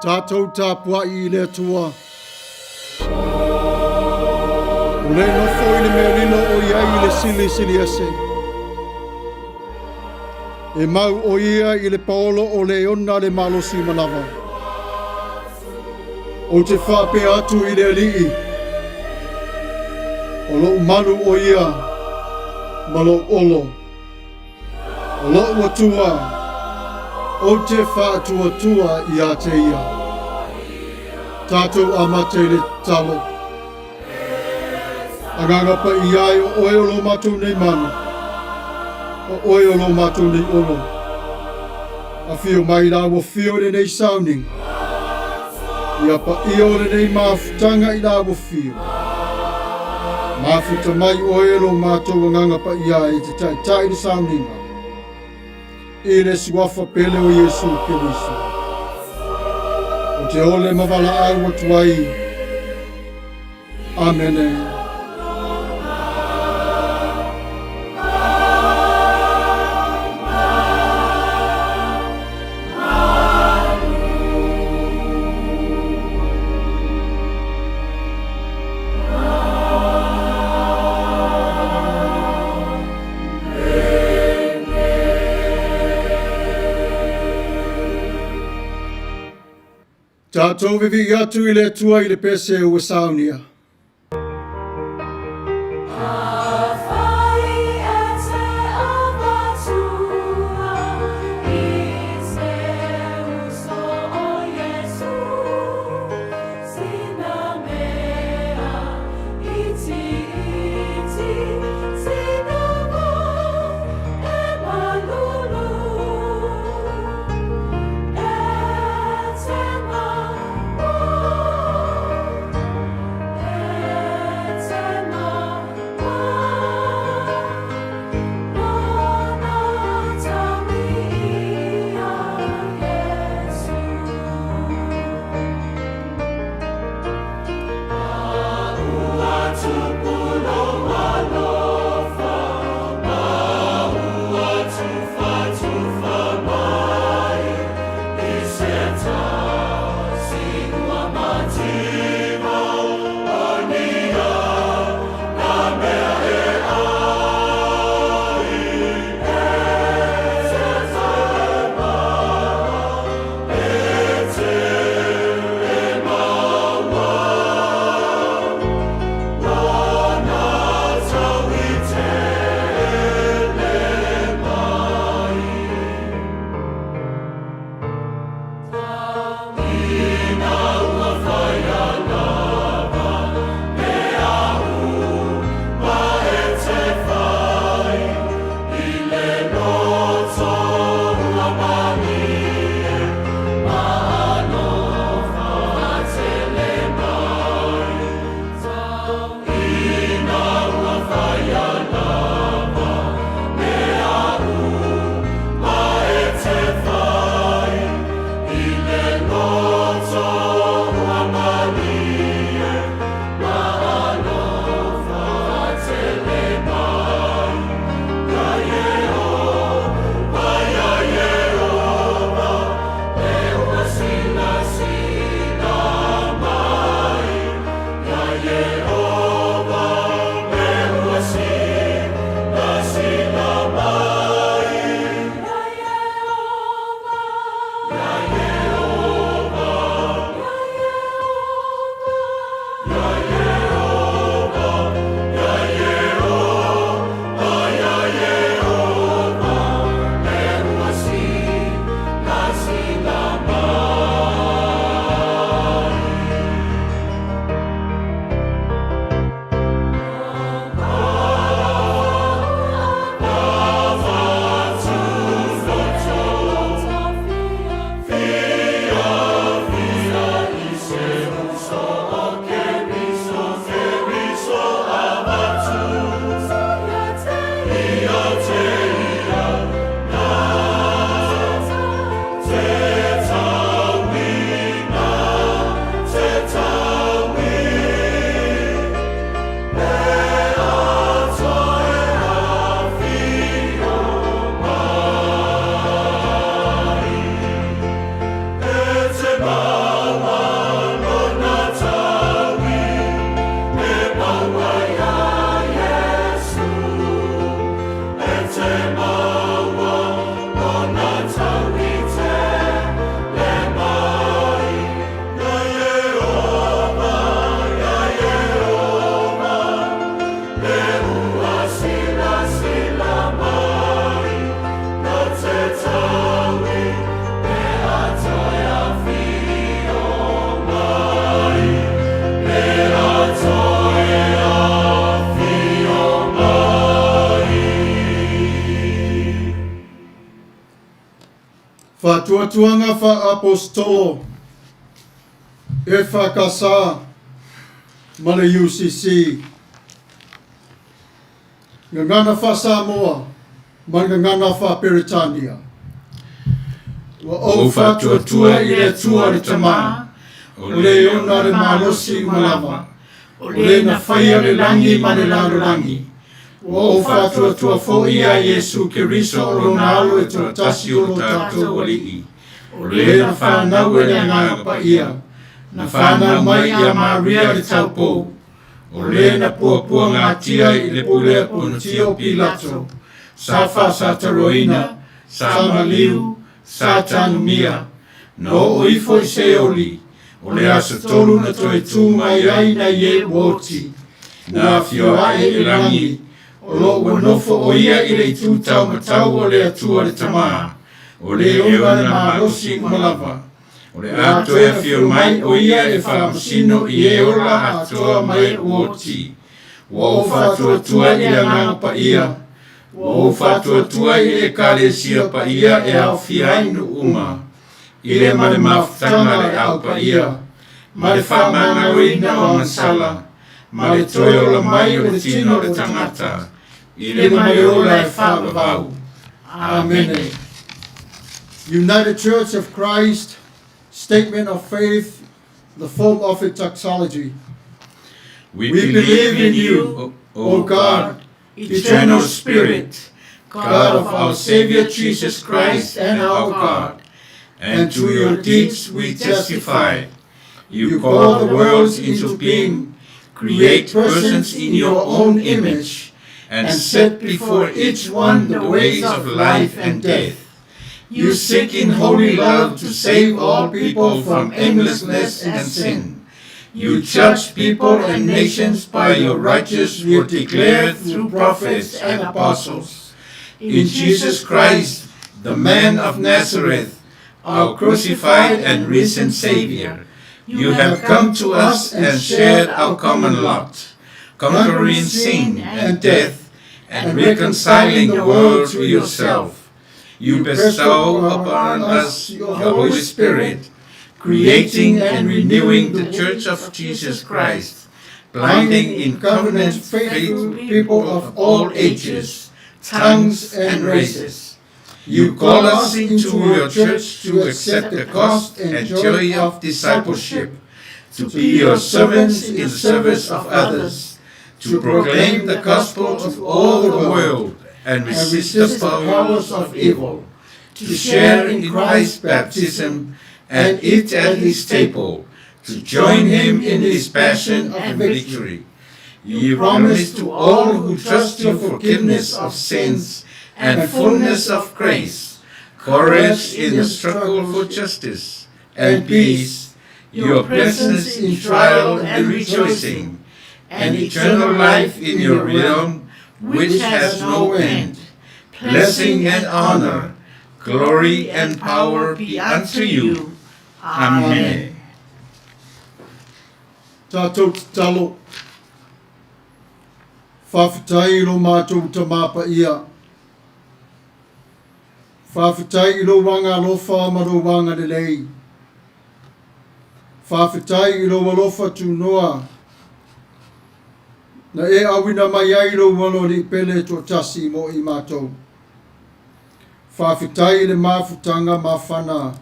Tatou tapuai i le Atua. O le nofo i le mea lilo o i ai i le Silisili Ese. E mau o ia i le paolo o le ona le malosi manava. Ou te faapea atu i le Alii, o lou malu o ia ma lou olo. O lou Atua, ou te faatuatua ia te ia. Tatou amata i le tatalo. Agaga Paia e, o oe o lo matou nei malu, o oe o lo matou nei olo. Afio mai la ua fio i lenei sauniga. Ia paia o lenei mafutaga i la ua fio. Mafuta mai oe lo matou Agaga Paia e te taitai le sauniga. I le suafa pele o Iesu Keriso. Ou te ole ma valaau atu ai. Amene. Tatou vivii atu i le Atua i le pese ua saunia. Faatuatuaga Faa-Aposetolo, EFKS ma le UCC. Gagana Faa-Samoa ma le Gagana Faa-Peretania. Ua ou faatuatua i le Atua le Tama, o le ona le malosi uma lava, o le na faia le lagi ma le lalolagi. Ua ou faatuatua foi ia Iesu Keriso o lona Alo e toatasi o lo tatou Alii, o le na fanau e le Agaga Paia, na fanau mai ia Maria le taupou, o le na puapuagatia i le pule a Ponetio Pilato, sa faasataroina, sa maliu, sa tanumia, na oo ifo i Seoli, o le aso tolu na toe tu mai ai nai e ua oti, na afio ae i le lagi, o lo o ua nofo o ia i le itu taumatau o le Atua le Tama, o le ona le malosi uma lava. O le a toe afio mai o ia e faamasino i e ola atoa ma e ua oti. Ua ou faatuatua i le Agaga Paia, ua ou faatuatua i le Ekalesia Paia e aofia ai nuu uma, i le ma le mafutaga a le Au Paia, ma le faamagaloina o agasala, ma le toe ola mai o le tino o le tagata, i le ma le ola e faavavau. Amene. United Church of Christ, Statement of Faith, the form of a doxology. We believe in you, O God, eternal Spirit, God of our Savior Jesus Christ and our God, and to your deeds we testify. You call the worlds into being, create persons in your own image, and set before each one the ways of life and death. You seek in holy love to save all people from aimlessness and sin. You judge people and nations by your righteous word declared through prophets and apostles. In Jesus Christ, the man of Nazareth, our crucified and risen Savior, you have come to us and shared our common lot, conquering sin and death and reconciling the world to yourself. You bestow upon us your Holy Spirit, creating and renewing the Church of Jesus Christ, blinding in covenant faithful people of all ages, tongues, and races. You call us into your church to accept the cost and joy of discipleship, to be your servants in service of others, to proclaim the gospel to all the world and resist the powers of evil, to share in Christ's baptism and eat at his table, to join him in his passion and victory. You promise to all who trust you forgiveness of sins and fullness of grace, courage in the struggle for justice and peace, your presence in trial and rejoicing, and eternal life in your realm, which has no end. Blessing and honor, glory and power be unto you. Amen. Tatou tatalo. Faafetai i lo matou Tama Paia. Faafetai i lou agaalofa ma lou agalelei. Faafetai i lou alofa tunoa na e auina mai ai lou Aloalii pele toatasi mo i matou. Faafetai i le mafutaga mafana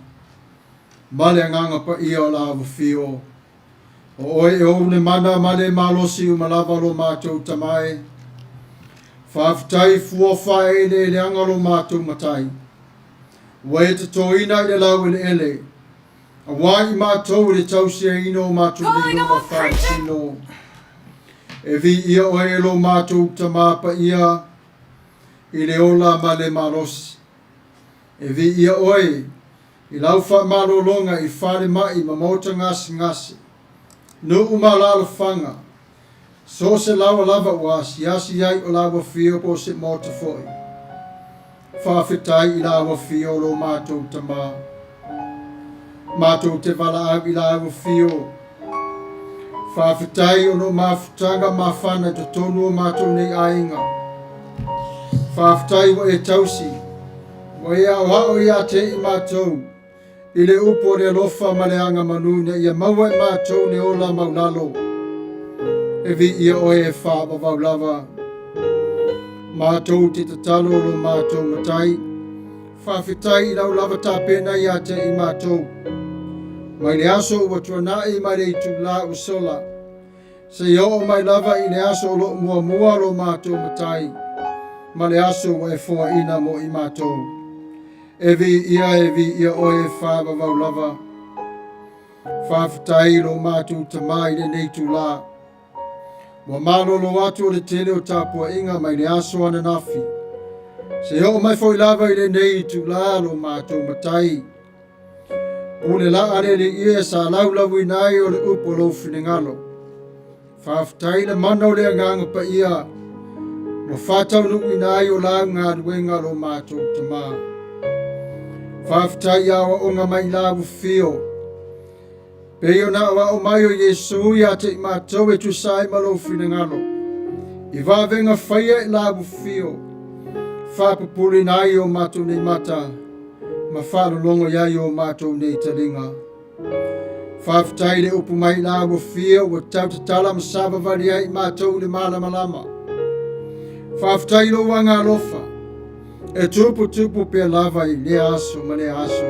ma le Agaga Paia o le Afifio. O oe e ou le mana ma le malosi uma lava lo matou Tama e. Faafetai i fua faaeleeleaga lo matou Matai. Ua e totoina i le laueleele, aua i matou i le tausiaina o matou nei loma faamasino. E viia oe e lo matou Tama Paia i le ola ma le malosi. E viia oe I lau faamalologa i falemai ma maota gasegase, nuu ma alaalafaga, so o se laoa lava ua asiasi ai o lau afio po o se maota foi. Faafetai i lau afio o lo matou Tama. Matou te valaau i lau afio. Faafetai ona o mafutaga mafana i totonu o matou nei aiga. Faafetai ua e tausi. Ua e aoao ia te i matou, i le upu o le alofa ma le agamanu ina ia maua e matou le ola maulalo. E viia oe e faavavau lava. Matou te tatalo lo matou matai, faafetai i lau lava tapena ia te i matou. Mai le aso ua tuanai mai le itulā ua sola, seia oo mai lava i le aso o lo o muamua lo matou Matai, ma le aso ua e foaina mo i matou. E viia, e viia oe e faavavau lava. Faafetai i lo matou Tama i lenei itulā. Ua malolo atu o le tele o tapuaiga mai le aso ananafi. Seia oo mai foi lava i lenei itulā lo matou Matai. Pule laa le Alii e sa laulauina ai o le upu o lou finagalo. Faafetai le mana o le Agaga Paia ua faataunuuina ai o lau galuega lo matou Tama. Faafetai i aoaoga mai la ufio. Pei ona aoao mai o Iesu ia te i matou e tusa ai ma lou finagalo. I vavega faia i la ufio, faapupulina ai o matou nei mata, ma faalologo i ai o matou nei taliga. Faafetai le upu mai la ua fia ua tau tatala ma savavali ai i matou i le malamalama. Faafetai i lou agaalofa e tuputupu pea lava i lea aso ma lea aso.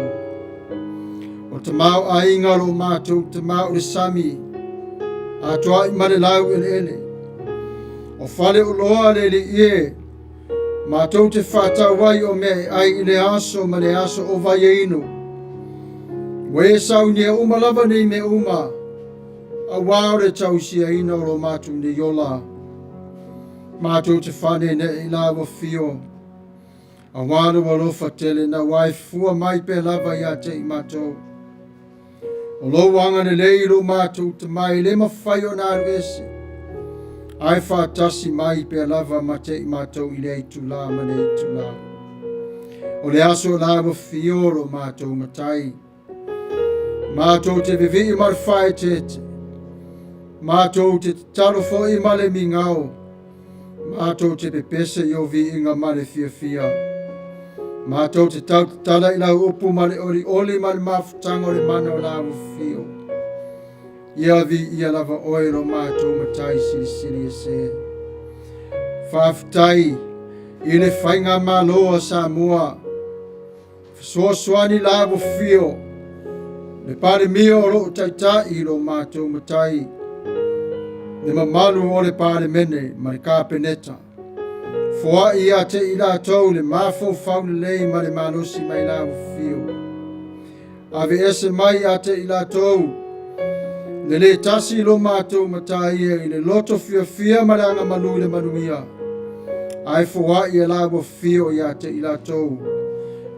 O tamaoaiga lo matou tama o le sami, atoai ma le lau eleele. O fale oloa le alii e, Matou te faatau ai o mea e ai i le aso ma le aso o vaiainu. Ua e saunia uma lava nei mea uma, auā o le tausiaina o lo matou nei ola. Matou te faaneenee i la ua fio, auā lou alofa tele na ua e fua mai pea lava ia te i matou. O lou agalelei i lo matou Tama e le mafai ona alu ese, ae faatasi mai pea lava ma te i matou i lea itulā ma lea itulā. O le aso la ua fio lo matou Matai. Matou te vivii ma le faaeteete. Matou te tatalo foi ma le migao. Matou te pepese i ou viiga ma le fiafia. Matou te tautatala i lau upu ma le olioli ma le mafutaga o le mana o lau afio. Ia viia lava oe lo matou Matai Silisili Ese. Faafetai i le faigamalo a Samoa. Fesoasoani la ua fio, le Palemia o loo taitai i lo matou Matai, le mamalu o le Palemene ma le Kapeneta. Foai ia te i latou le mafaufau lelei ma le malosi mai la ua fio. Ave ese mai ia te i latou le lē tasi i lo matou Matai e i le loto fiafia ma le agamalu i le manuia, ae foai e la ua fio ia te i latou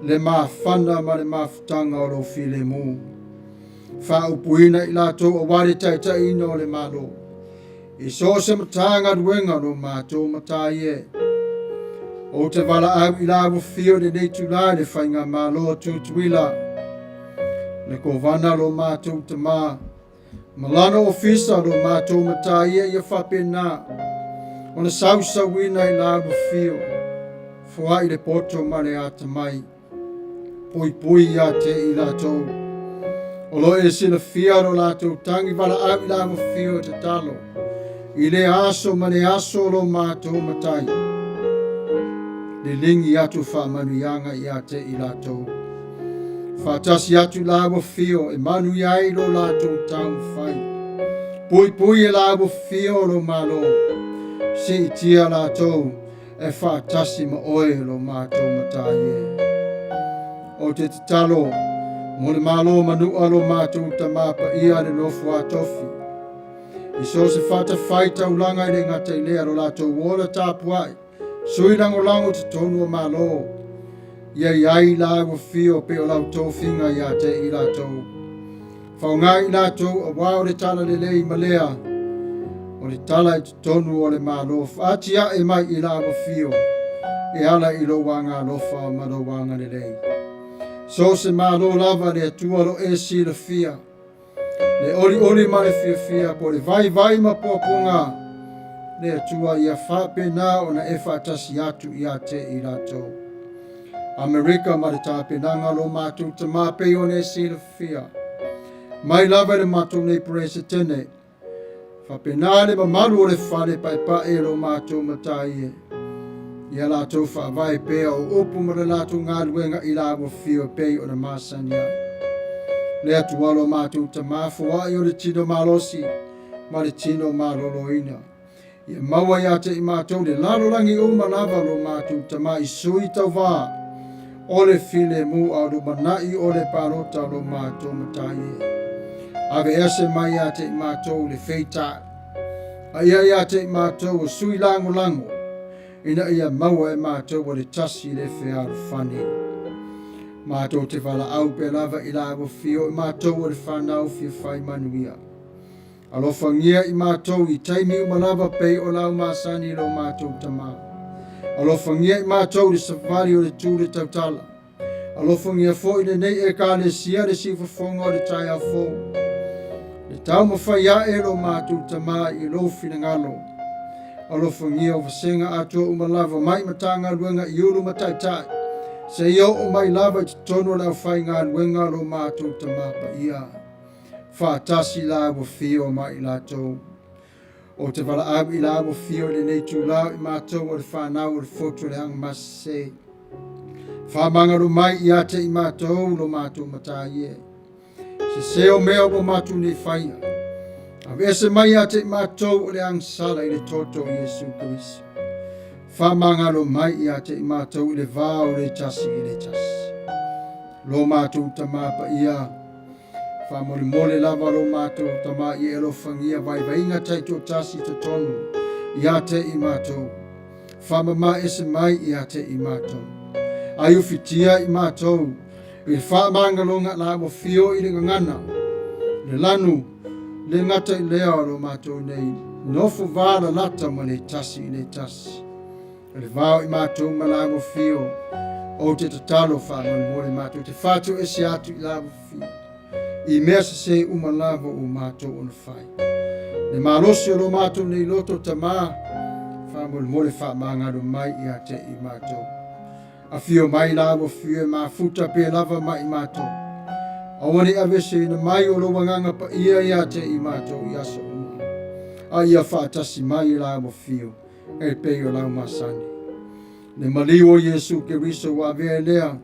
le mafana ma le mafutaga o lou filemu. Faaupuina i latou auā le taitaiina o le Malo i so o se Matagaluega lo matou Matai e. Ou te valaau i la ua fio i lenei itulā i le faigamalo a Tutuila, le Kovana lo matou Tama, ma lana ofisa lo matou Matai e ia faapena ona sausauina i la ua fio, foai le poto ma le atamai. Puipui ia te i latou. O lo e silafia lo latou tagi valaau i la ua fio e tatalo, i le aso ma le aso lo matou Matai. Liligi atu faamanuiaga ia te i latou. Faatasi atu la ua fio e manuia ai lo latou taumafai. Puipui e la ua fio lo Malo. Siitia latou e faatasi ma oe lo matou Matai e. Ou te tatalo mo le Malo manua lo matou Tama Paia le nofo a tofi. I so o se fatafaitaulaga e le gata i lea lo latou ola tapuai, sui lagolago i totonu o Malo, ia i ai la ua fio pei o lau tofiga ia te i latou. Faoga i latou auā o le tala lelei ma lea o le tala i totonu o le Malo faatiae mai i la ua fio e ala i lou agaalofa ma lou agalelei. So o se Malo lava le Atua lo e silafia le olioli ma le fiafia po le vaivai ma puapuaga le Atua ia faapena ona e faatasi atu ia te i latou. Amerika ma le tapenaga lo matou Tamā pei ona e silafia. Mai lava i le matou nei Peresetene, faapena le mamalu o le fale paepae o lo matou Matai e. Ia latou faavae pea o upu ma le latou galuega i la ua afio pei ona masani ai. Le Atua lo matou Tamā, foai o le tino malosi ma le tino maloloina. Ia maua ia te i matou le lalolagi uma lava lo matou Tamā i sui tauvā o le filemu a o lumanai o le palota lo matou Matai e. Ave ese mai ia te i matou le feitai. A ia ia te i matou o sui lagolago, ina ia maua e matou o le tasi le fealofani. Matou te valaau pea lava i la ua fio i matou o le whanau fia whai manuia. Alofagia i matou i taimi uma lava pei o lau masani lo matou Tamā. Alofagia i matou le savali o le tu le tautala. Alofagia foi lenei Ekalesia le siufofoga o le taeao fou. Le taumafai ae lo matou Tamā i lou finagalo. Alofagia o vasega atoa uma lava mai Matagaluega i ulu ma taitai. Seia oo mai lava i totonu o le aufaigaluega lo matou Tamā paia. Faatasi la ua fio ma i latou. O te valaau i la ua fio i lenei itulā i matou o le whanau o le fotu o le agamasese. Whamangalo mai ia te i matou lo matou Matai e. Se seo mea ua matou nei whaia. Ave ese mai ia te i matou o le agasala i le toto o Iesu Keriso. Whamangalo mai ia te i matou i le vā o le tasi i le tasi. Lo matou Tamā paia, faamolemole lava lo matou Tamā i e alofagia vaivaiga taitoatasi i totonu ia te i matou. Whamama ese mai ia te i matou. Ai ufitia i matou i le whaamangaloga la ua fio i le gagana. Le lanu, le gata i lea o lo matou nei, nofo valalata ma le tasi i le tasi. O le vao i matou ma la ua fio, o te tatalo faamolemole matou te whātu ese atu i la ua fio. I mea sesē uma lava o matou ona fai. Le malosi o lo matou nei loto Tamā, faamolemole faamagalo mai ia te i matou. Afio mai la ua fio e mafuta pe lava ma i matou. Aua ne i aveseina mai o lou Agaga Paia ia te i matou i aso uma. A ia faatasi mai la ua fio e pei o lau masani. Le maliu o Iesu Keriso ua avea e lea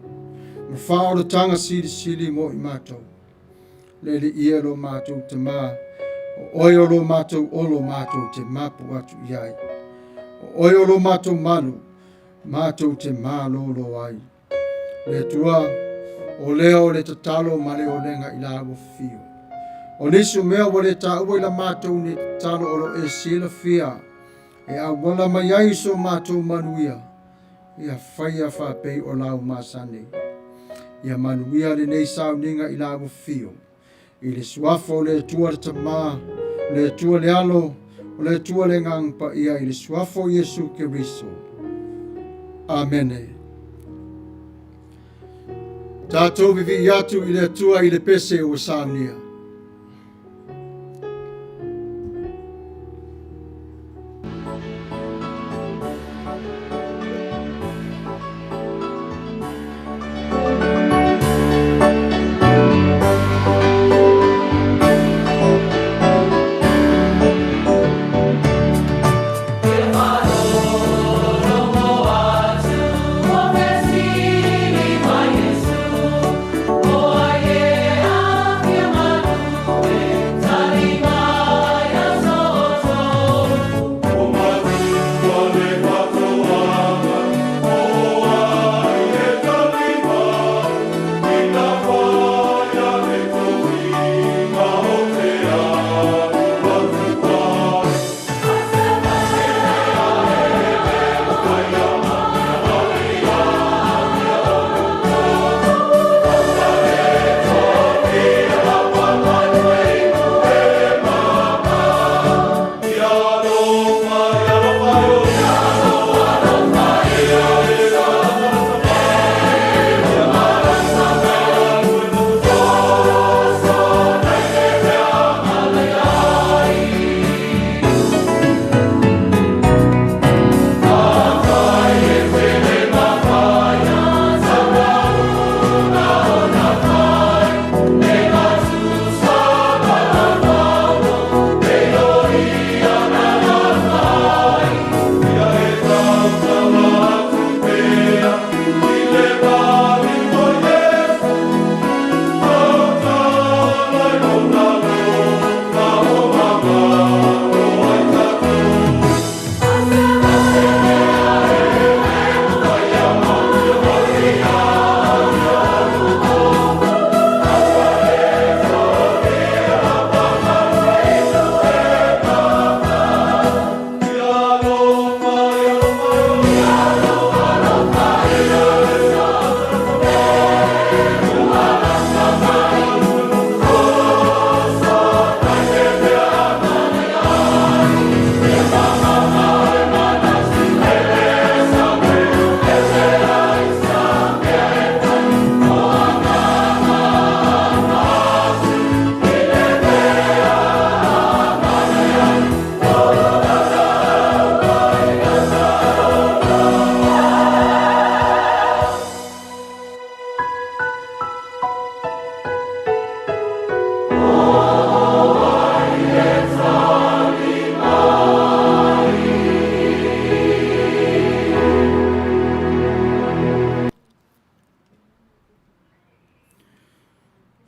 ma faaolataga silisili mo i matou. Le Alii e lo matou Tamā, o oe o lo matou olo matou te mapu atu i ai. O oe o lo matou malu, matou te malolo ai. Le Atua, o lea o le tatalo ma le olega i la ua fio. O nisi o mea ua le taua i la matou nei tatalo o lo e silafia e auala mai ai so matou manuia, ia faia faapei o lau masani. Ia manuia lenei sauniga i la ua fio. I le suafa o le Atua le Tamā, o le Atua le Alo, o le Atua le Agaga Paia, i le suafa o Iesu Keriso. Amene. Tatou vivii atu i le Atua i le pese ua saunia.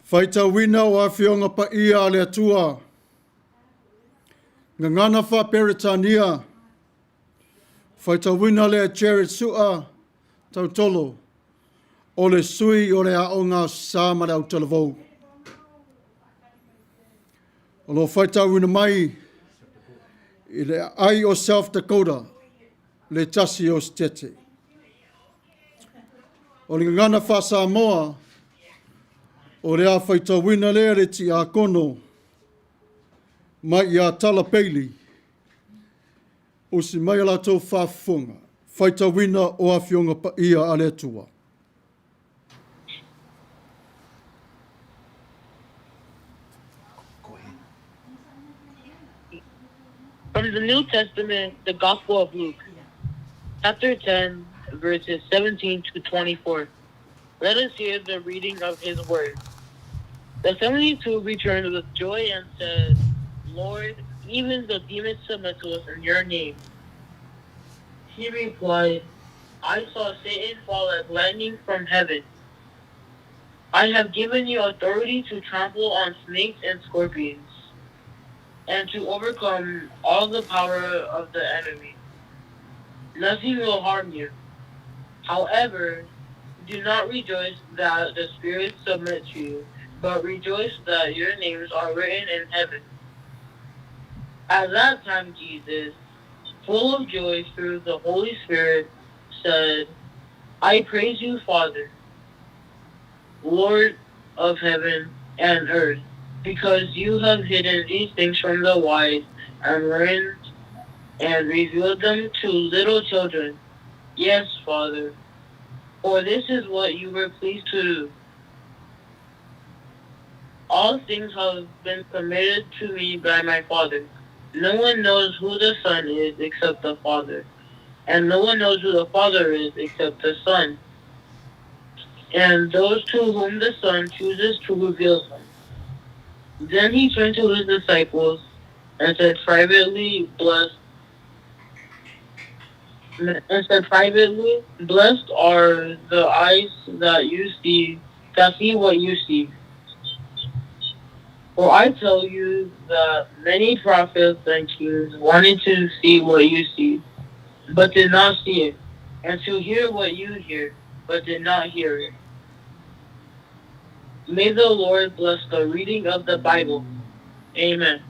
Faitauina o Afioga Paia a le Atua, Gagana Faa-Peretania, faitauina lea e Jared Sua Tautolo, o le sui o le Aoga Sa ma le Autalavou. O lo o faitauina mai i le aai o South Dakota, le tasi o Setete. O le gagana faa-Samoa, o le a faitauina lea le tiakono mai ia Tala Bailey, usi mai a latou faafofoga, faitauina o Afioga Paia a le Atua. From the New Testament, the Gospel of Luke, chapter 10, verses 17 to 24. Let us hear the reading of his word. The 72 returned with joy and said, Lord, even the demons submit to us in your name. He replied, I saw Satan fall like lightning from heaven. I have given you authority to trample on snakes and scorpions, and to overcome all the power of the enemy. Nothing will harm you. However, do not rejoice that the spirits submit to you, but rejoice that your names are written in heaven. At that time, Jesus, full of joy through the Holy Spirit, said, I praise you, Father, Lord of heaven and earth, because you have hidden these things from the wise and learned and revealed them to little children. Yes, Father, for this is what you were pleased to do. All things have been committed to me by my Father. No one knows who the Son is except the Father, and no one knows who the Father is except the Son, and those to whom the Son chooses to reveal him. Then he turned to his disciples and said privately, Blessed are the eyes that you see, that see what you see. For I tell you that many prophets and kings wanted to see what you see, but did not see it, and to hear what you hear, but did not hear it. May the Lord bless the reading of the Bible. Amen.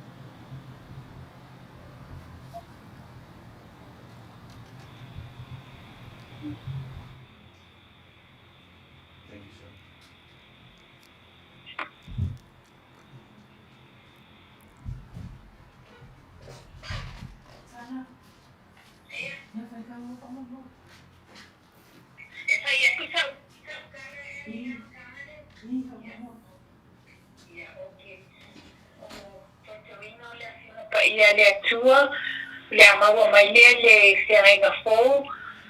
Thank you, sir. Paia le Atua, o le a maua mai lea le feagaiga fou,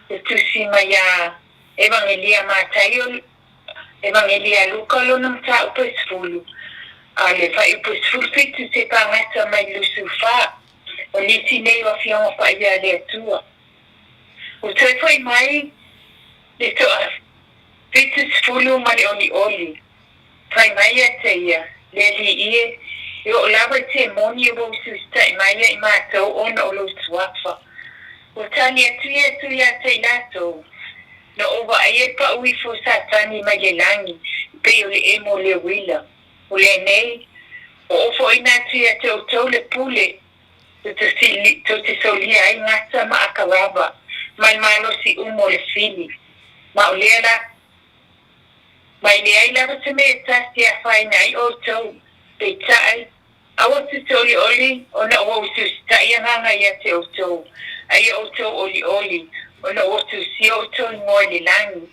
le tusi mai ia Evagelia a Mataio, Evagelia a Luka lona mataupu e 10, a o le faaiupu e 17 se pagata mai le 24, o nisi nei o Afioga Paia a le Atua. Ua toe foi mai le toa 70 ma le olioli. Fai mai ia te ia, Le Alii e, e oo lava i te moni ua usiusitaʻi mai ia i matou ona o lou suafa. Ua tali atu Iesu iā te i latou, Na ou vaai e paʻu ifo Satani mai le lagi, e pei o le emo o le uila. O lenei, ua ou foʻina atu iā te outou le pule, tou te solia ai gata ma akalava, ma le malosi uma o le fili. Ma o lea la, ma e leai lava se mea e tasi e afaina ai outou, peitai, aua tou te olioli ona ua usiusitaʻi agaga ia te outou, a ia outou olioli ona ua usiusia outou igoa i le lagi.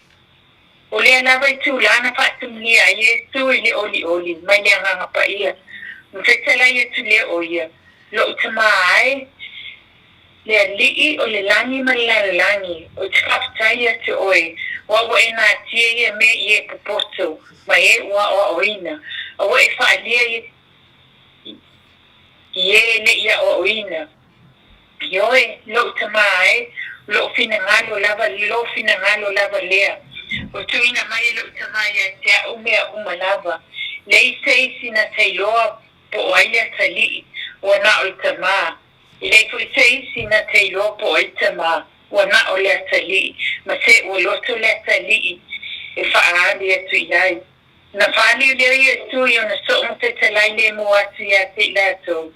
O lea lava i tulaga faatumulia ai Iesu i le olioli mai le Agaga Paia, ma fetalai atu lea o ia, Loʻu Tamā e, le Alii o le lagi ma le lalolagi, ou te faafetai ia te oe, aua ua e natia ia mea i e popoto ma e ua aoaoina, a ua e faaalia i e le i aoaoina. Ioe, loʻu Tamā e, o loʻu finagalo lava, lō finagalo lava lea. Ua tuuina mai e loʻu Tamā ia te aʻu mea uma lava. Leai se isi na te iloa po o ai le Atalii, ua na o le Tamā. E leai foi se isi na te iloa po o ai le Tamā, ua na o le Atalii, ma se ua loto le Atalii e faaali atu i ai. Ona faliu lea o Iesu i ona soo ma fetalai lemu atu ia te i latou,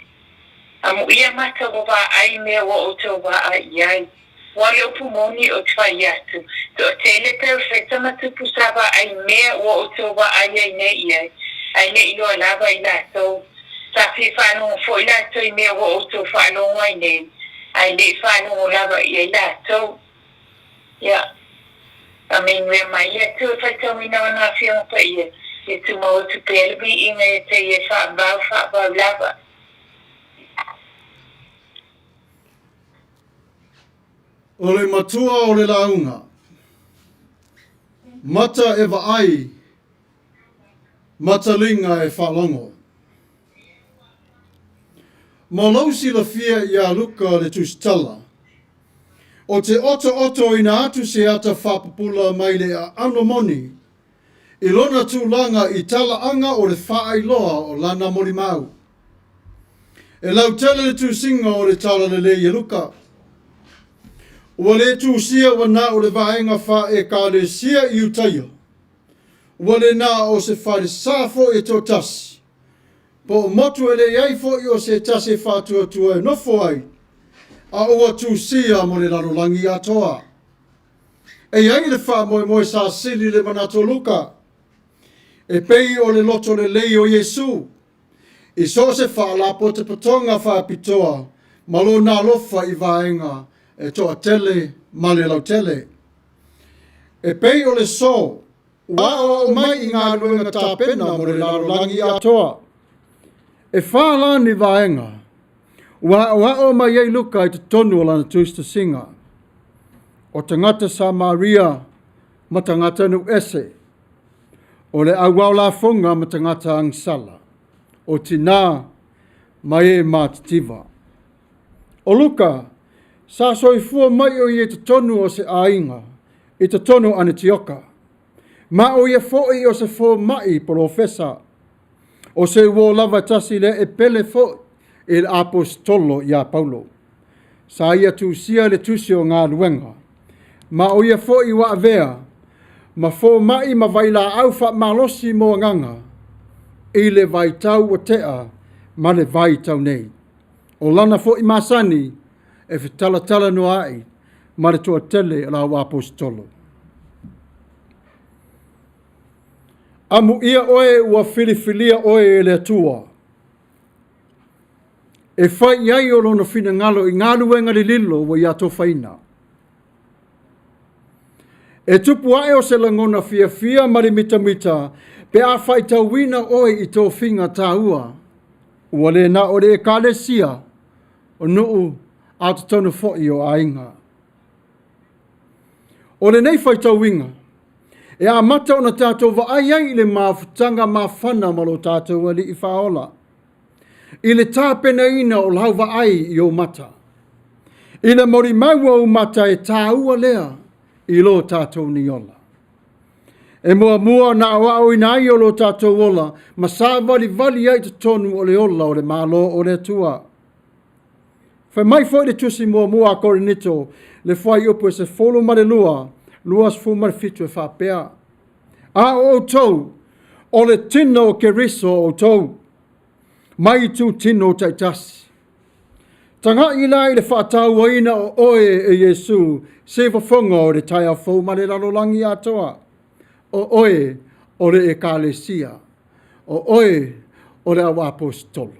Amuia mata ua vaai i mea ua outou vaai i ai. Ua o le upu moni ou te fai atu, toatele perofeta ma tupu sa vaai i mea ua outou vaai ai nei i ai, ae le i iloa lava i latou. Sa fia faalogo foi latou i mea ua outou faalogo ai nei, ae le i faalogo lava i ai latou. Ia, faamanuia mai le Atua i le faitauina o Ana Afioga Paia, ia tumau atu pea le viiga ia te Ia e faavavau faavavau lava. O le matua o le lauga. Mata e vaai, mataliga e faalogo. Mo lou silafia iā Luka le Tusitala, o te otootoina atu se ata faapupula mai le aano moni i lona tulaga i talaaga o le faailoa o lana molimau. E lautele le tusiga o le Talalelei e Luka. Ua le tusia ua na o le vaega faa-Ekalesia i Iutaia, ua le na o se falesa foi e toatasi, po o motu e leai foi o se tasi e faatuatua e nofo ai, a ua tusia mo le lalolagi atoa. E i ai le faamoemoe sa sili i le manatu o Luka, e pei o le loto lelei o Iesu, i so o se faalapotopotoga faapitoa ma lona alofa i vaega e toatele ma le lautele. E pei o le so ua aoao mai i galuega tapena mo le lalolagi atoa. E fa la ni vaega ua aoao mai ai Luka i totonu o lana tusitusiga, o tagata Samaria ma tagata nuu ese, o le auao lafoga ma tagata agasala, o tinā ma e matitiva. O Luka, sa soifua mai o ia i totonu o se aiga i totonu o Anetioka, ma o ia foi o se fomai polofesa, o se uo lava e tasi lea e pele foi i le aposetolo iā Paulo. Sa ia tusia le tusi o galuega, ma o ia foi ua avea ma fomai ma vailaau faamalosi mo agaga i le vaitau ua tea ma le vaitau nei. O lana foi masani e fetalatalanoa ai ma le toatele o le au aposetolo. Amuia oe ua filifilia oe e le Atua e fai i ai o lona finagalo i galuega lililo ua ia atofaina. E tupu ae o se lagona fiafia ma le mitamita pe a faitauina oe i tofiga taua, ua le na o le Ekalesia, o nuu a o totonu foi o aiga. O lenei faitauina, e amata ona tatou vaai ai i le mafutaga mafana ma lo tatou Alii Faaola, i le tapenaina o lau vaai i ou mata, i le molimau o ou mata e tāua lea i lo tatou nei ola. E muamua ona aoaoina ai o lo tatou ola ma sāvalivali ai i totonu o le ola o le Malo o le Atua. Fai mai foi le tusi muamua a Korinito, le fuaiupu e 12, 27 e faapea, A o outou, o le tino o Keriso outou, mai itutino taitasi. Taga'i la i le faatauaina o oe e Iesu se fofoga o le taeao fou ma le lalolagi atoa. O oe o le Ekalesia, o oe o le au aposetolo.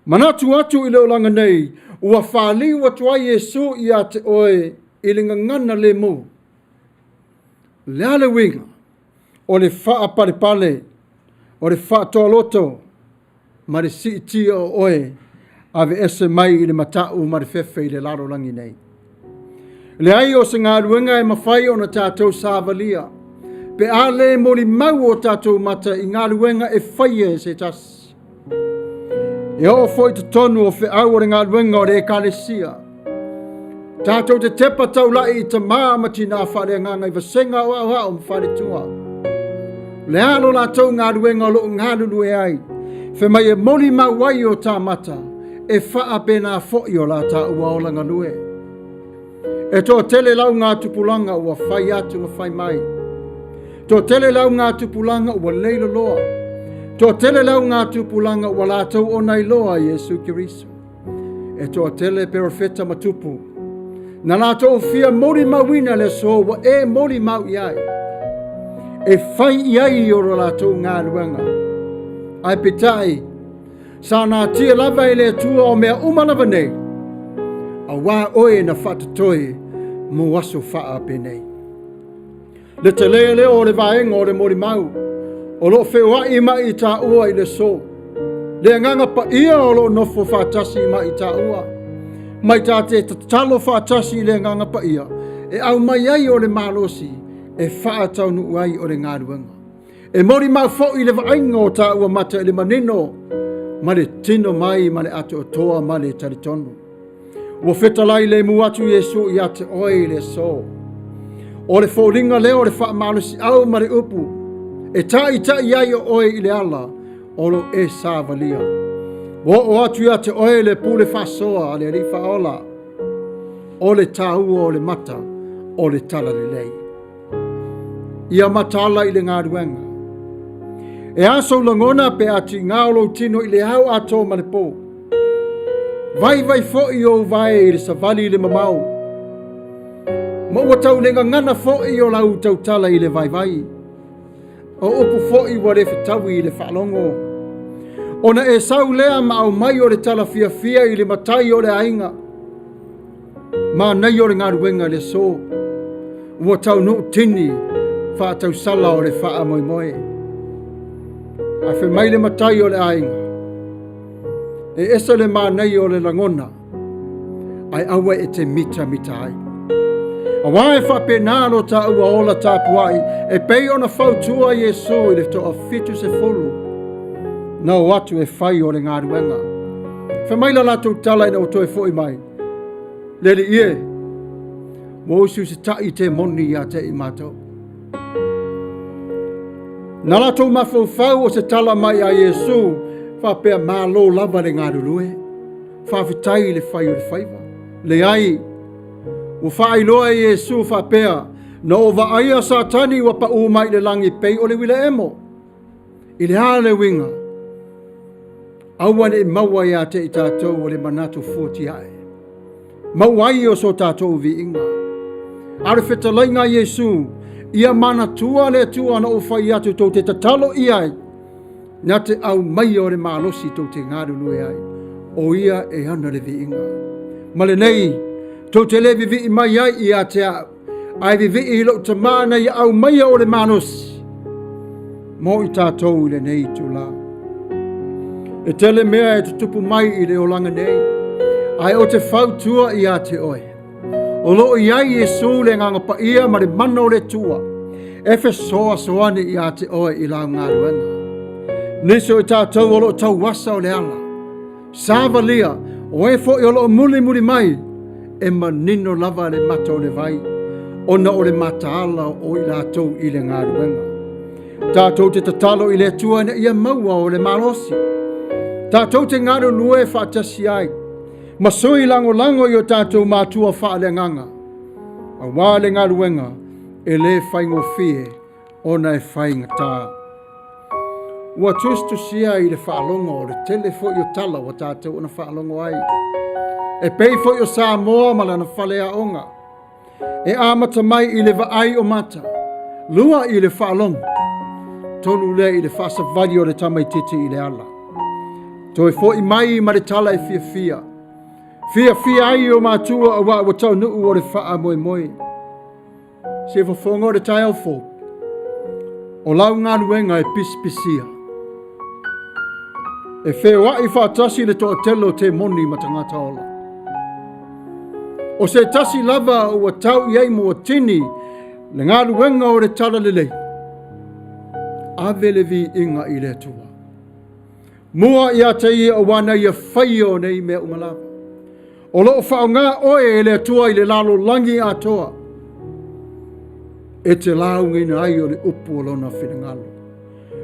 Manatu atu i le olaga nei, ua faliu atu ai Iesu ia te oe i le gagana lemu. O le a le uiga? O le faapalepale, o le faatoaloto, ma le siitia o oe, aveese mai i le mata'u ma le fefe i le lalolagi nei. Leai o se galuega e mafai ona tatou savalia, pe a le molimau o tatou mata i galuega e faia e se tasi. E oo foi i totonu o feau o le galuega o le Ekalesia. Tatou te tepa taula'i i tamā ma tinā faaleagaga i vasega o aoao ma faletua. Le a lo latou galuega o loo galulue ai, fai mai e molimau ai o ta mata, e faapena foi o la taua ola galue. E toatele laugatupulaga ua fai atu ma fai mai. Toatele laugatupulaga ua leiloloa. Toatele laugatupulaga ua latou ona iloa Iesu Keriso. E toatele perofeta ma tupu. Na latou fia molimauina le aso ua e molimau i ai. E fai i ai o lo latou galuega. Ae peitai, sa natia lava e le Atua o mea uma lava nei, auā oe na faatotoe mo aso faapenei. Le tele lea o le vaega o le molimau o loo feoai ma i taua i le aso. Le agaga paia o loo nofo faatasi ma i taua. Mai ta te tatalo faatasi i le agaga paia e aumai ai o le malosi e faataunuu ai o le galuega. E molimau foi le vaaiga o taua mata i le manino ma le tino mai ma le atoatoa ma le talitonu. Ua fetalai lemu atu Iesu ia te oe i le aso. O le foliga lea o le faamalosiau ma le upu e taitai ai o oe i le ala o lo e savalia. Ua oo atu ia te oe le pule faasoa a le Alii Faaola, o le taua o le mata o le talalelei. Ia mataala i le galuega. E a sou lagona pe a tiga o lou tino i le ao atoa ma le pō. Vaivai foi ou vae i le savali i le mamao. Ma ua tau le gagana foi o lau tautala i le vaivai. O upu foi ua le fetaui i le faalogo. Ona e sau lea ma aumai o le tala fiafia i le matai o le aiga. Manaia o le galuega i le aso. Ua taunuu tini faatausala o le faamoemoe. Ae fai mai le matai o le aiga, e ese le manaia o le lagona, ae aua e te mitamita ai. Auā e faapena lo taua ola tapuai e pei ona fautua Iesu i le toafitusefulu na o atu e fai o le galuega. Fai mai la latou tala ina ua toe foi mai, Le Alii e, ua usiusitai temoni ia te i matou. Na latou mafaufau o se tala mai a Iesu faapea malo lava le galulue, faafetai i le fai o le faiva. Leai, ua faailoa e Iesu faapea, na ou vaaia Satani ua paū mai i le lagi pei o le uila emo. I le a le uiga? Aua ne i maua ia te i tatou o le manatu fuatiae. Maua ai o so tatou viiga. A o le fetalaiga a Iesu, ia manatua le Atua na ou fai atu tou te tatalo i ai, na te aumaia o le malosi tou te galulue ai, o ia e ana le viiga. Ma lenei, tou te le vivii mai ai ia te au, ae vivii i lou Tama na ia aumaia o le malosi mo i tatou i lenei itulā. E tele mea e tutupu mai i le olaga nei, ae o te fautua ia te oe. O loo i ai Iesu le Agaga Paia ma le mana o le Atua, e fesoasoani ia te oe i lau galuega. Nisi o i tatou o loo tauasa o le ala, Savalia, o e foi o loo mulimuli mai, e manino lava le mata o le vai, ona o le mataala o i latou i le galuega. Tatou te tatalo i le Atua ina ia maua o le malosi. Tatou te galulue faatasi ai, ma sui lagolago i o tatou matua faaleagaga, auā le galuega e le faigofie ona e faigata. Ua tusitusia i le faalogo o le tele foi o tala ua tatou ona faalogo ai. E pei foi o Samoa ma lana faleaoga. E amata mai i le vaai o mata, lua i le faalogo, tolu lea i le faasavali o le tamaititi i le ala. Toe foi mai ma le tala e fiafia. Fiafia ai o matua auā ua taunuu o le faamoemoe. Se fofoga o le taeao fou, o lau galuega e pisipisia. E feoai faatasi le toatele o temoni ma tagata ola. O se tasi lava ua tau i ai muatini le galuega o le talalelei. Ave le viiga i le Atua. Mua ia te ia auā na ia faia o nei mea uma lava. O lo o faaaoga oe e le Atua i le lalolagi atoa e te laugaina ai o le upu o lona finagalo.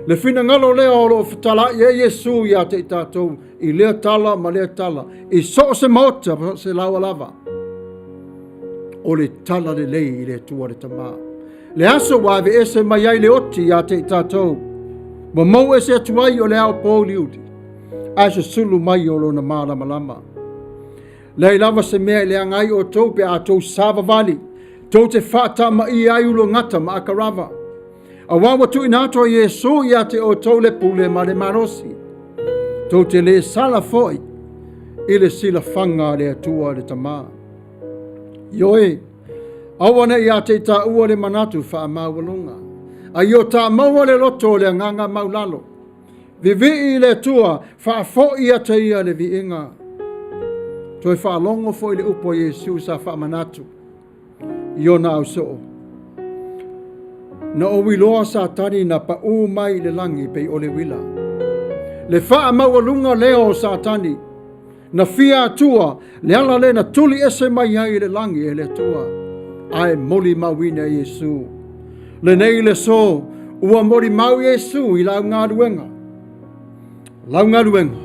Le finagalo lea o lo o fetalai ai Iesu ia te i tatou i lea tala ma lea tala, i so o se maota ma so o se laoa lava. O le tala lelei i le Atua le Tama. Le aso ua aveese mai ai le oti ia te i tatou, ua mou ese atu ai o le ao pōuliuli, ae susulu mai o lona malamalama. Leai lava se mea e leaga ai outou pe a outou savavali, tou te faatamaia ai ulogata ma akarava. Auā ua tuuina atu e Iesu ia te outou le pule ma le malosi. Tou te le sala foi i le silafaga a le Atua le Tama. Ioe, aua ne i ia te i taua le manatu faamaualuga, a ia o ta maua le loto o le agaga maulalo. Vivii i le Atua, faafoi ia te ia le viiga. Toe faalogo foi le upu a Iesu sa faamanatu i ona ausoo. Na ou iloa Satani na paū mai i le lagi pei o le uila. Le faamaualuga lea o Satani, na fia Atua, le ala lea na tuli ese mai ai i le lagi e le Atua, ae molimauina e Iesu. Lenei le aso, ua molimau Iesu i lau galuega. Lau galuega,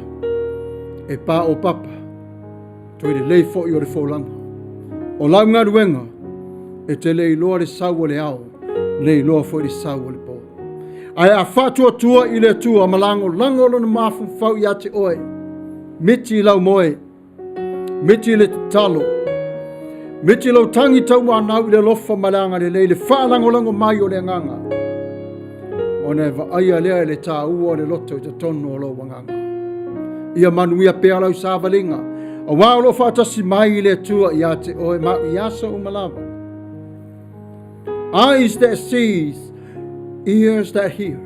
e paopapa, toe lelei foi o le folauga. O lau galuega, e te le iloa le sau o le ao, le iloa foi le sau o le po. Ae a faatuatua i le Atua ma lagolago lona mafaufau ia te oe, miti i lau moe, miti i le tatalo, miti lou tagi tauanau i le alofa ma le agalelei, le faalagolago mai o le agaga, ona e vaaia lea i le taua o le loto i totonu o lou agaga. Ia manuia pea lau savaliga, auā o lo o faatasi mai le Atua ia te oe ma i aso uma lava. Eyes that sees, ears that hear.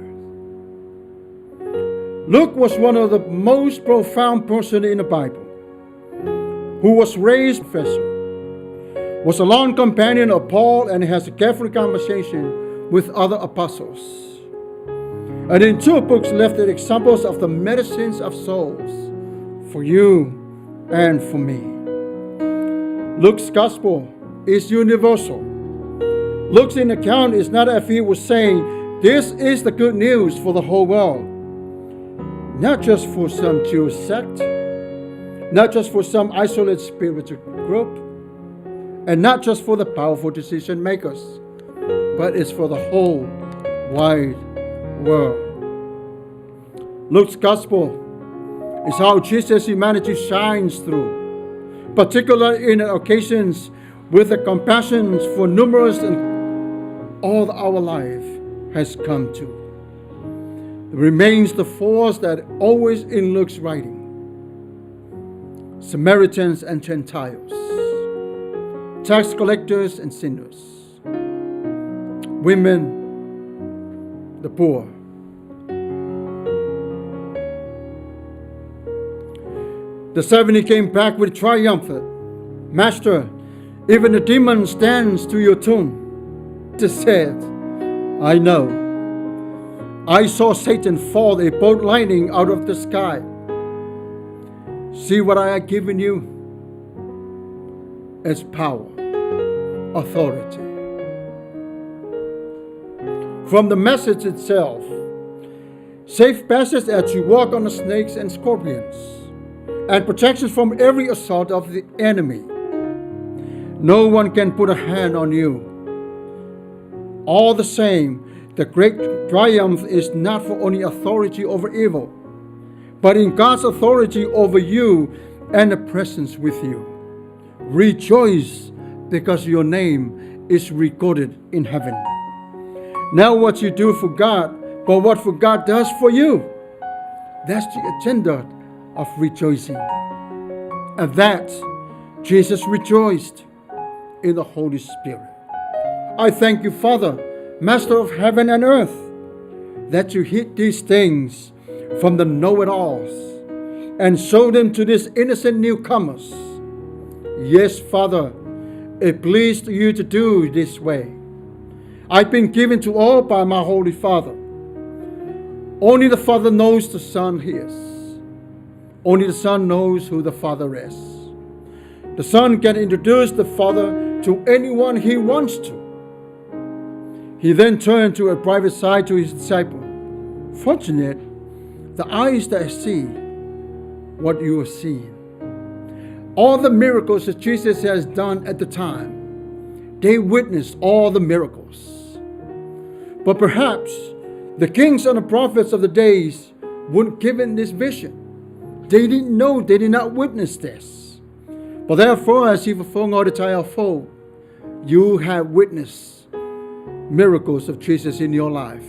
Luke was one of the most profound person in the Bible, who was raised professor, was a long companion of Paul, and has a careful conversation with other apostles. And in two books left the examples of the medicines of souls for you and for me. Luke's gospel is universal. Luke's in account is not as if he was saying, this is the good news for the whole world. Not just for some Jewish sect, not just for some isolated spiritual group, and not just for the powerful decision makers, but it's for the whole wide world. Luke's gospel is how Jesus' humanity shines through, particularly in occasions with the compassion for numerous and all our life has come to. It remains the force that always in Luke's writing. Samaritans and Gentiles, tax collectors and sinners, women, the poor. The 70 came back with triumph. Master, even the demon stands to your tune. They said, I know. I saw Satan fall a bolt lightning out of the sky. See what I have given you? As power, authority. From the message itself, safe passage as you walk on the snakes and scorpions, and protection from every assault of the enemy. No one can put a hand on you. All the same, the great triumph is not for only authority over evil, but in God's authority over you and the presence with you. Rejoice because your name is recorded in heaven. Now what you do for God, but what for God does for you. That's the agenda of rejoicing. And that Jesus rejoiced in the Holy Spirit. I thank you, Father, Master of heaven and earth, that you hid these things from the know-it-alls and showed them to these innocent newcomers. Yes, Father, it pleased you to do this way. I've been given to all by my Holy Father. Only the Father knows the Son he is. Only the Son knows who the Father is. The Son can introduce the Father to anyone he wants to. He then turned to a private side to his disciple. Fortunate the eyes that see what you are seeing. All the miracles that Jesus has done at the time, they witnessed all the miracles. But perhaps the kings and the prophets of the days weren't given this vision. They didn't know, they did not witness this. But therefore, as you you have witnessed miracles of Jesus in your life.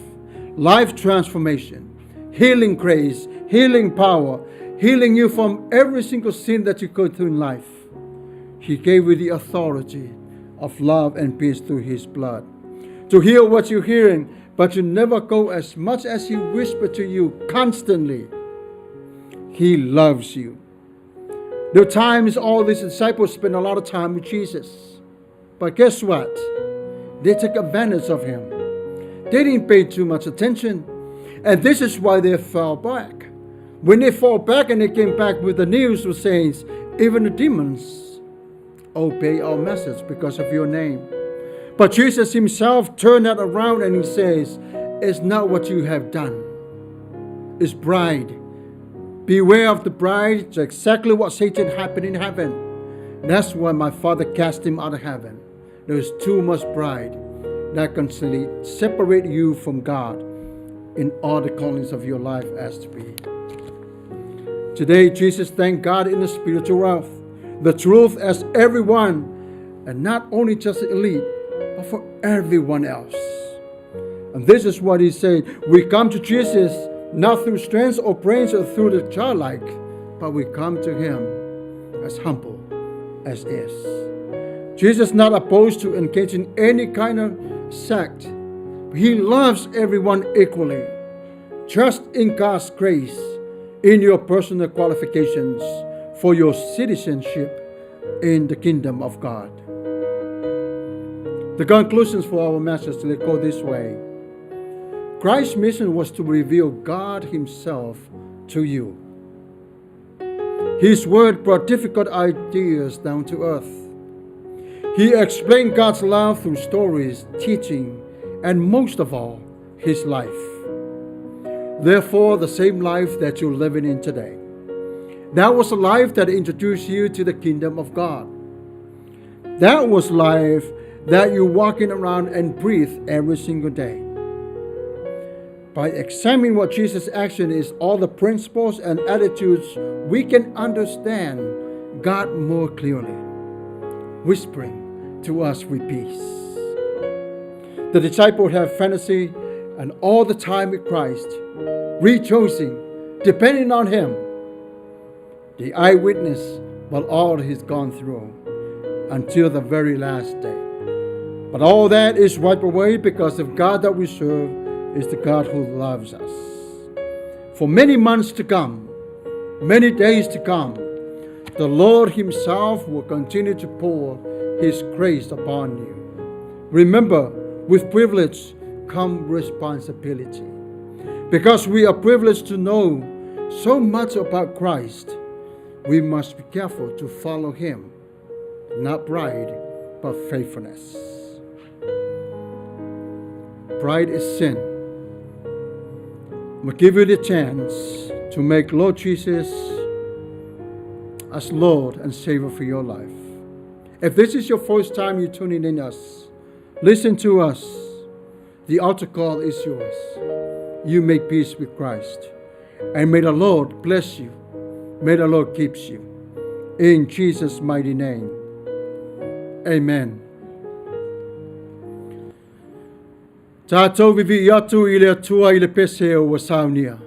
Life transformation, healing grace, healing power, healing you from every single sin that you go through in life. He gave you the authority of love and peace through His blood. To hear what you're hearing, but to never go as much as He whispered to you constantly. He loves you. There are times all these disciples spend a lot of time with Jesus. But guess what? They took advantage of Him. They didn't pay too much attention. And this is why they fell back. When they fall back and they came back with the news of saying, even the demons obey our message because of your name. But Jesus himself turned that around and he says, it's not what you have done. It's pride. Beware of the pride. It's exactly what Satan happened in heaven. That's why my Father cast him out of heaven. There is too much pride that constantly separate you from God in all the callings of your life as to be. Today, Jesus thanked God in the spiritual realm, the truth as everyone, and not only just the elite, but for everyone else. And this is what he said. We come to Jesus not through strength or brains or through the childlike, but we come to him as humble as is. Jesus is not opposed to engaging any kind of sect. He loves everyone equally. Trust in God's grace in your personal qualifications for your citizenship in the kingdom of God. The conclusions for our message, they go this way. Christ's mission was to reveal God himself to you. His word brought difficult ideas down to earth. He explained God's love through stories, teaching, and most of all, his life. Therefore, the same life that you're living in today. That was a life that introduced you to the kingdom of God. That was life that you're walking around and breathe every single day. By examining what Jesus' action is, all the principles and attitudes, we can understand God more clearly, whispering to us with peace. The disciples have fantasy and all the time with Christ, rejoicing, depending on him. The eyewitness of all he's gone through until the very last day. But all that is wiped away because the God that we serve is the God who loves us. For many months to come, many days to come, the Lord himself will continue to pour his grace upon you. Remember, with privilege come responsibility. Because we are privileged to know so much about Christ, we must be careful to follow him, not pride, but faithfulness. Pride is sin. We give you the chance to make Lord Jesus as Lord and Savior for your life. If this is your first time you're tuning in us, listen to us. The altar call is yours. You make peace with Christ. And may the Lord bless you. May the Lord keep you. In Jesus' mighty name. Amen. Tātou vivi atu i le Atua i le pese o ua saunia.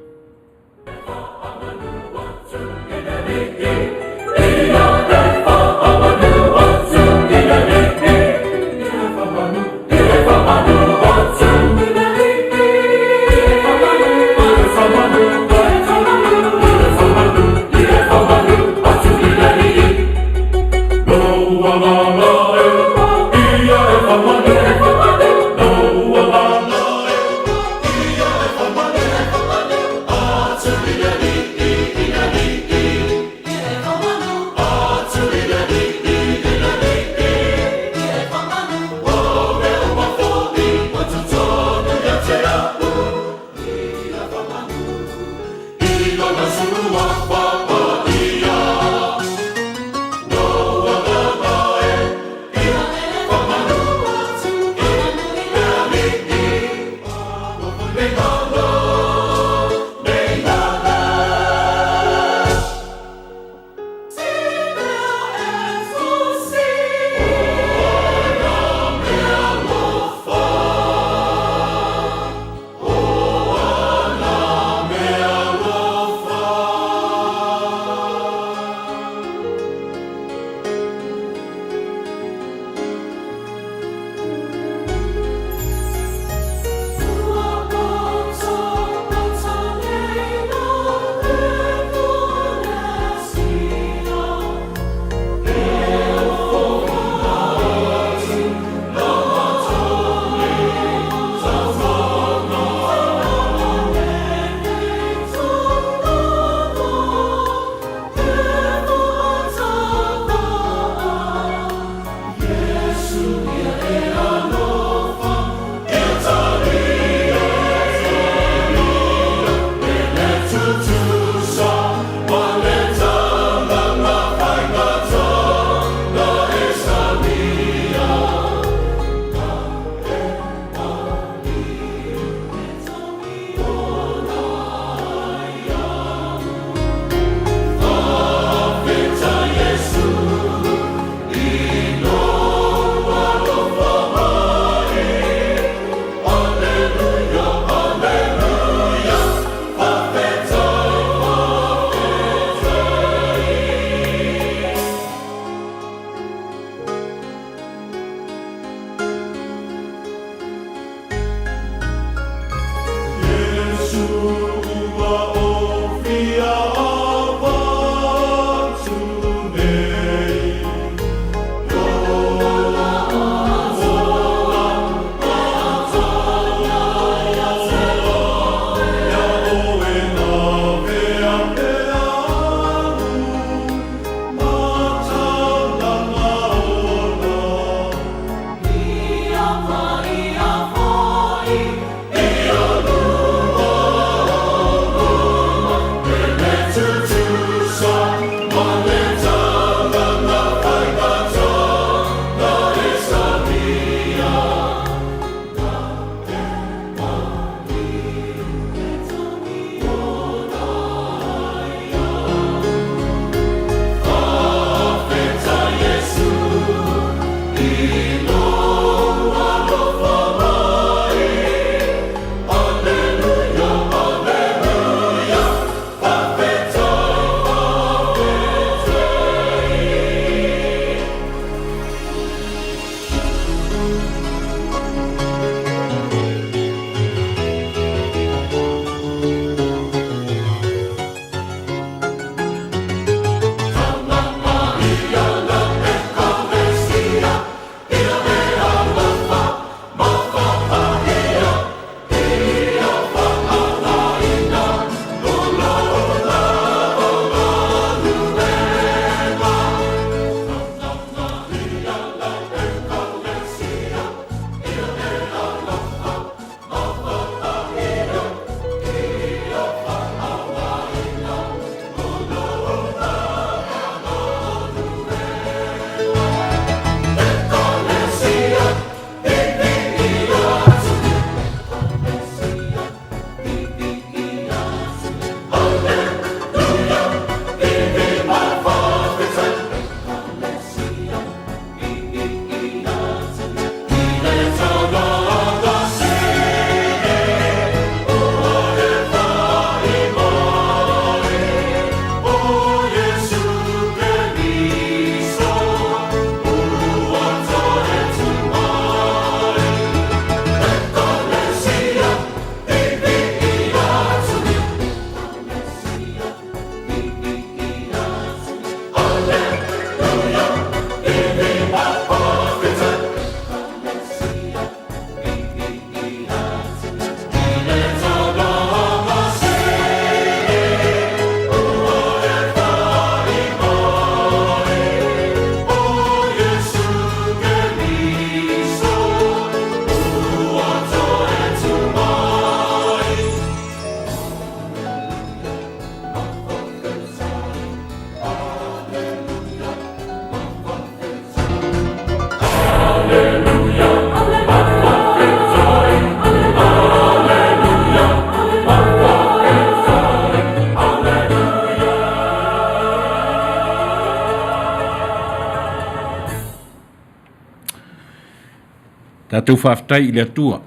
Tatou faafetai i le Atua,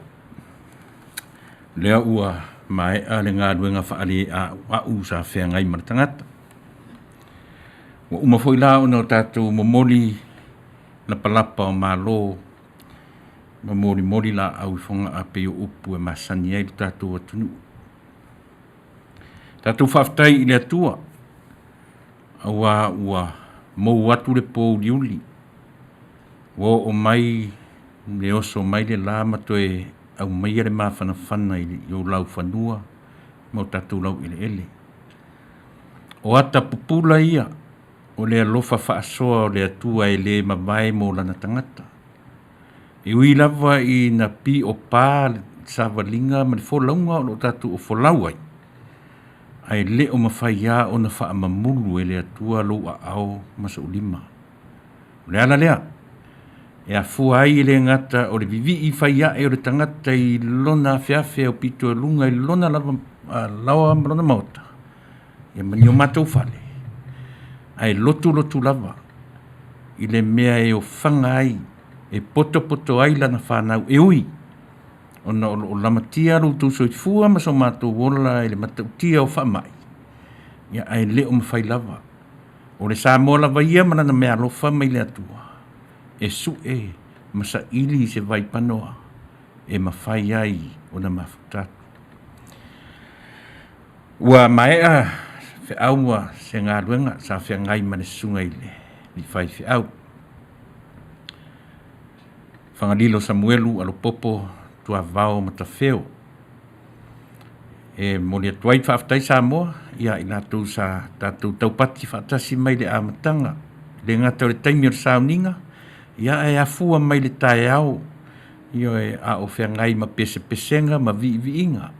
lea ua maea le galuega faaleauau sa feagai ma le tagata. Ua uma foi la ona tatou momoli lapalapa o malo ma molimoli laau i Fogaa pei o upu e masani ai lo tatou atunuu. Tatou faafetai i le Atua aua ua mou atu le pouliuli, ua oo mai le oso mai le la ma toe aumaia le mafanafana i ou laufanua ma o tatou laueleele. O ata pupula ia o le alofa faasoa o le Atua e le mavae mo lana tagata. E ui lava ina piopa le savaliga ma le folauga o lo o tatou folau ai, ae le o mafai lava ona faamamulu e le Atua lou aao ma sou lima. O le ala lea e afua ai e le gata o le vivii fai ae o le tagata i lona afeafe aupito i luga i lona lava laoa ma lona maota, ia ma ni o matou fale, ae lotulotu lava i le mea e ofaga ai, e potopoto ai lana fanau, e ui ona o lo o lamatia lo outou soifua ma so matou ola i le matautia o faamai, ae le o mafai lava. O le Samoa lava ia ma lana meaalofa mai le Atua e sue ma saili se vaipanoa e mafai ai ona mafuta atu. Ua maea feau ma se galuega sa feagai ma le susuga i le faifeau Fagalilo Samuelu Alopopo Tuavao Matafeo. E momoli atu ai le faafetai Samoa ia i latou sa tatou taupati faatasi mai le amataga, e le gata o le taimi o le sauniga, ae afua mai le taeao, ioe, a o feagai ma pesepesega ma viiviiga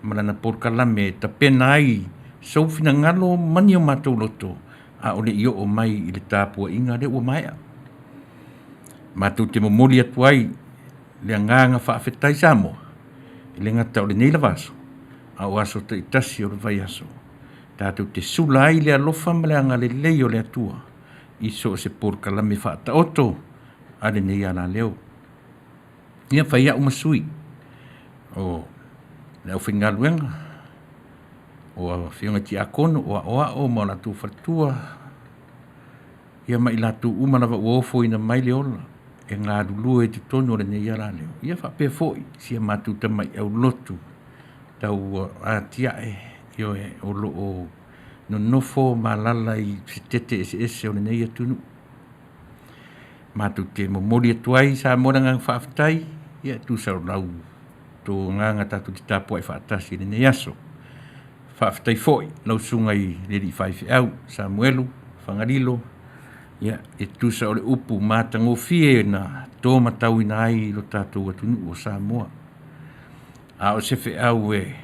ma lana polokalame e tapena ai sou finagalo ma ni o matou loto a o le i oo mai i le tapuaiga lea ua maea. Matou te momoli atu ai le agaga faafetai Samoa, e le gata o lenei lava aso, a o aso taitasi o le vaiaso tatou te sula ai le alofa ma le agalelei o le Atua i so o se polokalame faataoto a lenei alaleo. Ia fai au ma sui o le aufaigaluega, o afioga i Tiakono, o Aoao ma latou faletua, ia ma i latou uma lava ua ofoina mai le ola e galulue i totonu o lenei alaleo, ia faapea foi si a matou tamai aulotu tau atiae, ioe, o lo o nonofo ma alaala i fitete eseese o lenei atunuu. Matou te momoli atu ai Samoa le agaga faafetai e tusa o la outou agaga tatou te tapuai faatasi i lenei aso. Faafetai foi i lau Susuga i le alii Faifeau Samuelu Fagalilo e tusa o le upu matagofie na to matauina ai lo tatou atunuu o Samoa. A o se feau e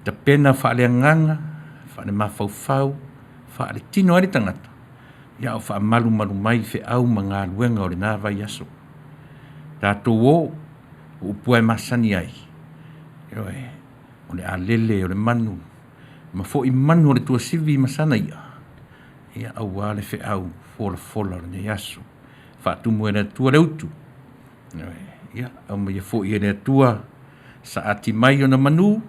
tapena faaleagaga, faalemafaufau, faaletino ai le tagata, a o faamalumalu mai feau ma galuega o lena vaiaso. Tatou o, o upu lava e masani ai, ioe, o le a lele o le manu ma foi manu o le tuasivi ma sana ia aua le feau folafola o lenei aso. Faatumu e le Atua le utu, ioe, ia aumaia foi e le Atua saati mai ona manu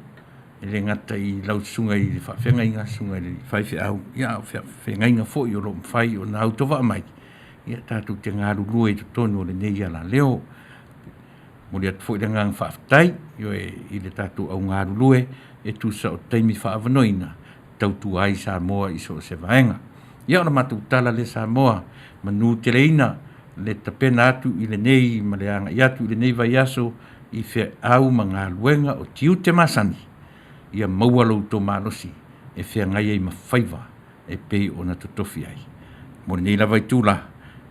e le gata i lau susuga i le faafeagaiga, susuga i le faifeau, a o feagaiga foi o lo o mafai ona autovaa mai tatou te galulue i totonu o lenei alaleo. E momoli atu foi le agaga faafetai, ioe, i le tatou au galulue e tusa o taimi faaavanoaina e tautua ai Samoa i so o se vaega. Ia o le matou tala lea Samoa, manuteleina le tapena atu i lenei ma le agai atu i lenei vaiaso i feau ma galuega o tiute masani, ia maua lo outou malosi e feagai ai ma faiva e pei ona totofi ai. Mo lenei lava itula,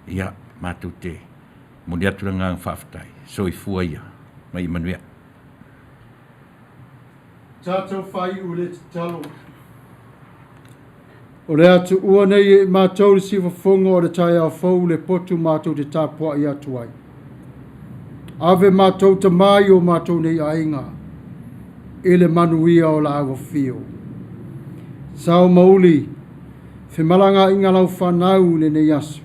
ia matou te momoli atu le agaga faafetai. Soifua ia ma ia manuia. Tatou faaiu i le tatalo. O le a tuua nei e i matou le siufofoga o le taeao fou le potu matou te tapuai atu ai. Ave matou tama i o matou nei aiga i le manuia o laua afio. Sao ma uli, femalagaaiga lau fanau i lenei aso.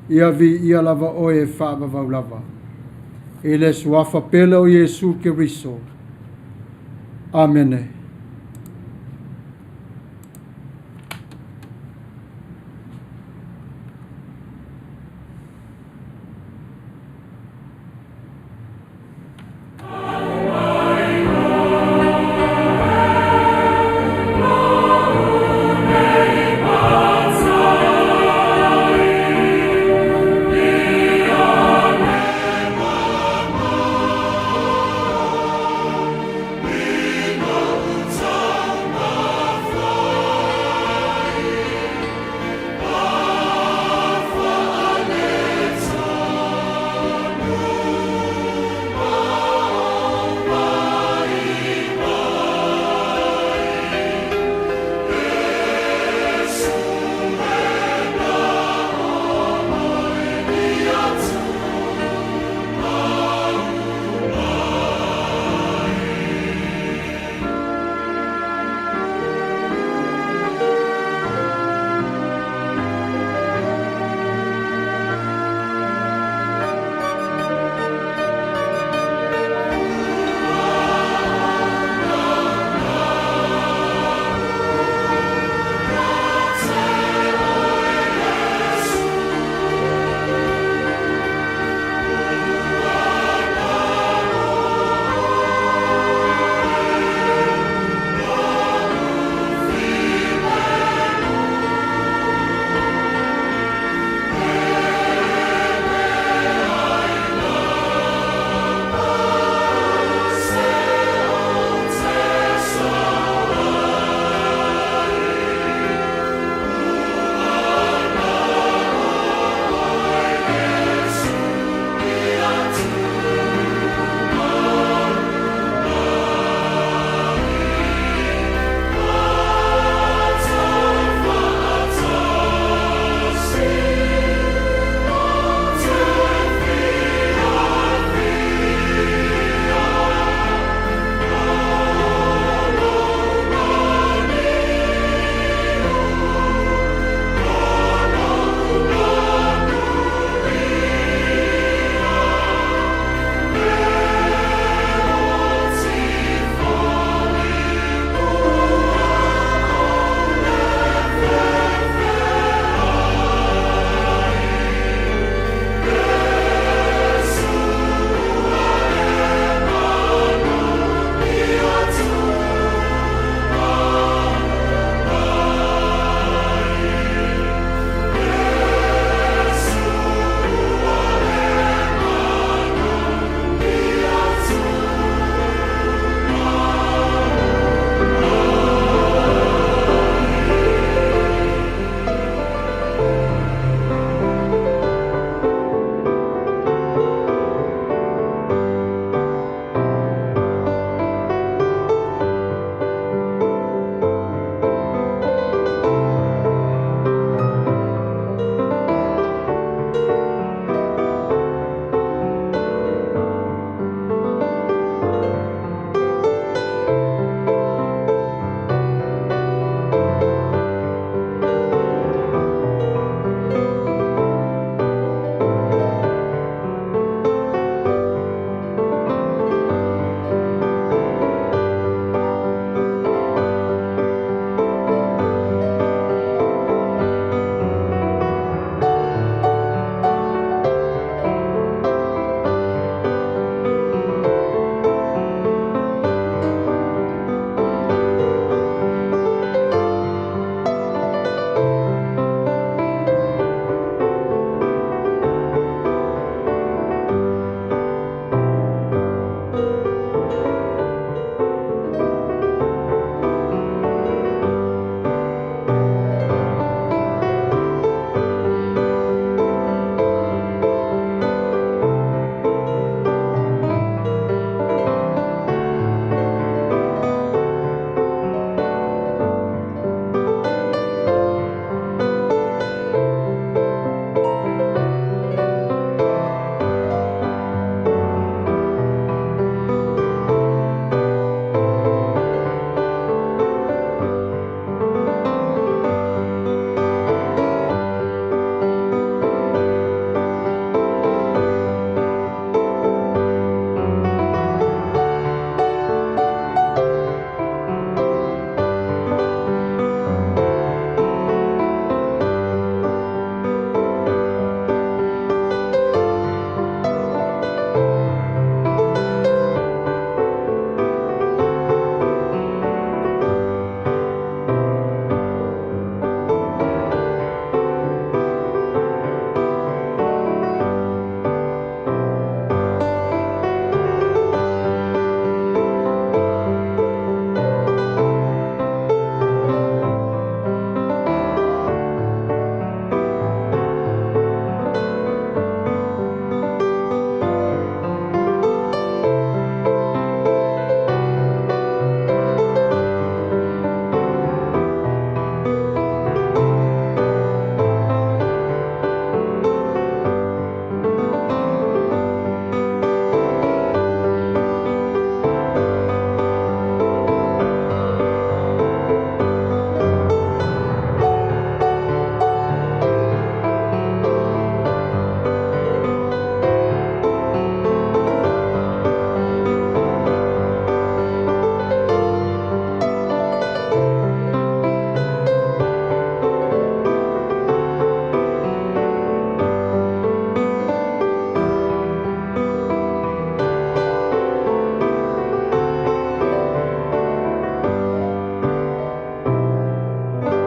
Ia viia lava oe e faavavau lava. I le suafa pele o Iesu Keriso. Amene.